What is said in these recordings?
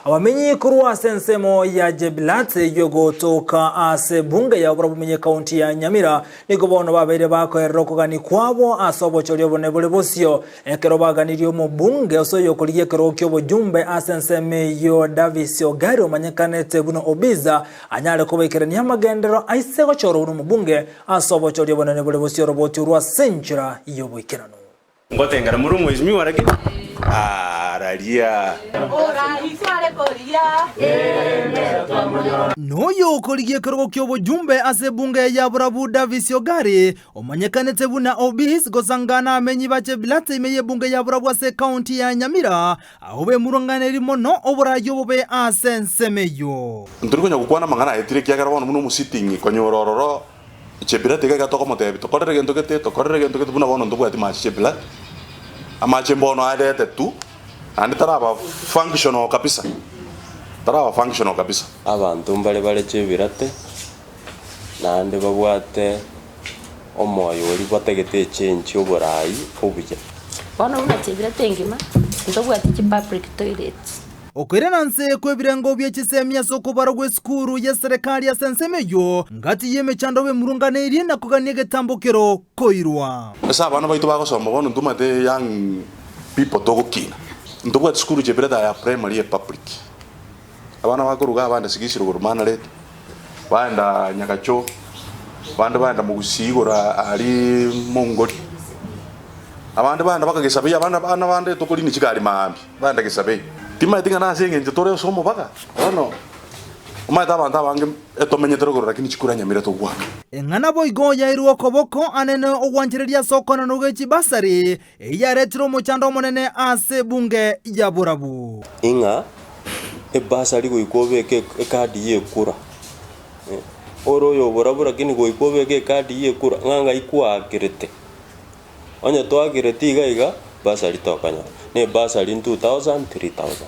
Abamenyi korwa ase ensemo ya Jebilat eyio egotoka ase ebunge ya Oborabumenyi ekaunti ya Nyamira nigo bono babeire bakoerera okogania kwabo ase obochori obonene bore bosio ekero baganirie omobunge ase oyokorigia ekerogo ki'obojumbe ase ensemo eyio Davis Ogari omanyekanete buna Obiza anyare kobaikerania amagenderero aise gochorwa buna omobunge ase obochori obonene bore bosio oroboti orwo ase enchera y'oboikeranu. Ngotengera more omweshimiwa lakini araria. Noyo okorigia ekerogo ki'obojumbe ase ebunge ya Borabu Davis Ogari, omanyekanete buna Obis, gosangana amenyi ba Chebilat ime y'ebunge ya Borabu ase ekaunti ya Nyamira, abwo bemurunganeri mono oboraai obobe ase ensemo eyio. Ntori konya gokwana amang'ana aetire ekiagera bono buna omositing'i konyora ororo Chebirati iga iga tokomotebia, Tokorere gento gete, tokorere gento gete, buna bono ntobwati mache Chebirati, amache mbono arete tu, naende taraba functional kabisa, taraba functional kabisa. Abanto mbare bare Chebirate, naende babwate omoyo oria batagete echange oborai obuya. Bono buna Chebirate engima, ntobwati chipublic toilets. Okoirana nse kw'ebirengo bie chisemi ase okobara gw'esukuru y'eserekari ase ensemo eyio, ngati y'emechando bemurunganeirie na kogania egetambokero koirwa. Ase abana baito bagosoma bono ntomanyete young people togokina. Ntobwati sukuru chebirete aya primary ye public. Abana bakoruga abande sigisi rogoro manareti, baenda Nyagacho, abande baenda Mogusii igoro aria Mongori. Abande baenda baka Gesabei, abande abana bande tokorina chigari maambia. Baenda Gesabei. Timanyeti ng'a nase engencho tore ase omobaga, bono omanyete abanto abange etomenyete rogoro lakini chikura nyamira togwaka. Eng'ana boigo yairwe okoboko anene ogwanchereria ase okoenanwa gwe chibasari, eyio yaretire omochando omonene ase ebunge ya borabu. Ing'a ebasari goika obeke ekadi y'ekura, ore oyo oborabu lakini goika obeke ekadi y'ekura ng'a ng'ai kwaakerete. Onye twagereti iga iga, bursary tokonyora, ne bursary 2000, 3000.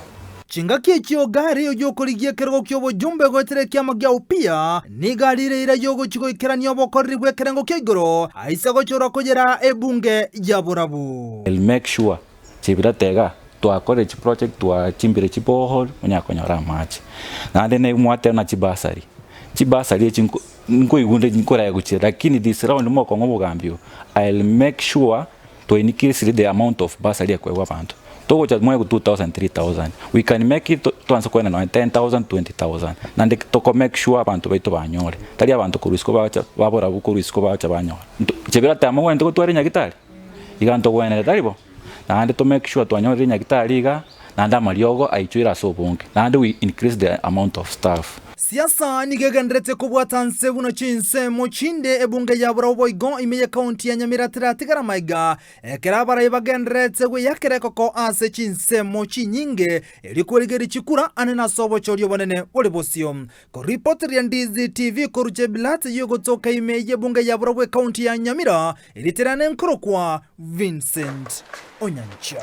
Chingaki echio Gari oyio okorigia ekerogo ki'obojumbe goetera ekiama gia Upia, nigo ariire eira y'ogochia goikerania obokoreri bw'ekerengo kia igoro, aise gochorwa koyera ebunge ya borabu. I'll make sure chibirate iga twakorire chiproject twachimbire chiborehole onyare konyora amache. Naende nimwateba na chibursary, chibursary echi nko nkoigwa nkorae gochia lakini this round mokong'a obogambi obo, I'll make sure twa increase the amount of bursary ekoegwa abanto. Togocha moegwe 2000, 3000, we can make it toanse koenda nonye 10000, 20000 naende toko make sure abanto baito banyore, tari abanto korwa isiko bacha babora abwo korwa isiko bacha banyora. Nto chebirate amo ogwenerete gotwara enyagitari? Iga ntogwenerete, tari bo? Naende to make sure twanyorire nyagitari iga, naende amariogo aichoire ase obonge, naende we increase the amount of staff. Siasa nigo egenderete kobwata nse buna chinsemo chinde ebunge ya Burao boigo ime y'ekaunti ya Nyamira teratigara maiga ekero abarai bagendererete gweyakera ekoko ase chinsemo chinyinge erio kwerigeria chikura ane nase obochori obonene bore bosio. Koripoteria Ndizi TV korwa Chebilat eyio egotoka ime y'ebunge ya Burao bw'ekaunti ya Nyamira Erieta riane nkorokwa Vincent Onyancha.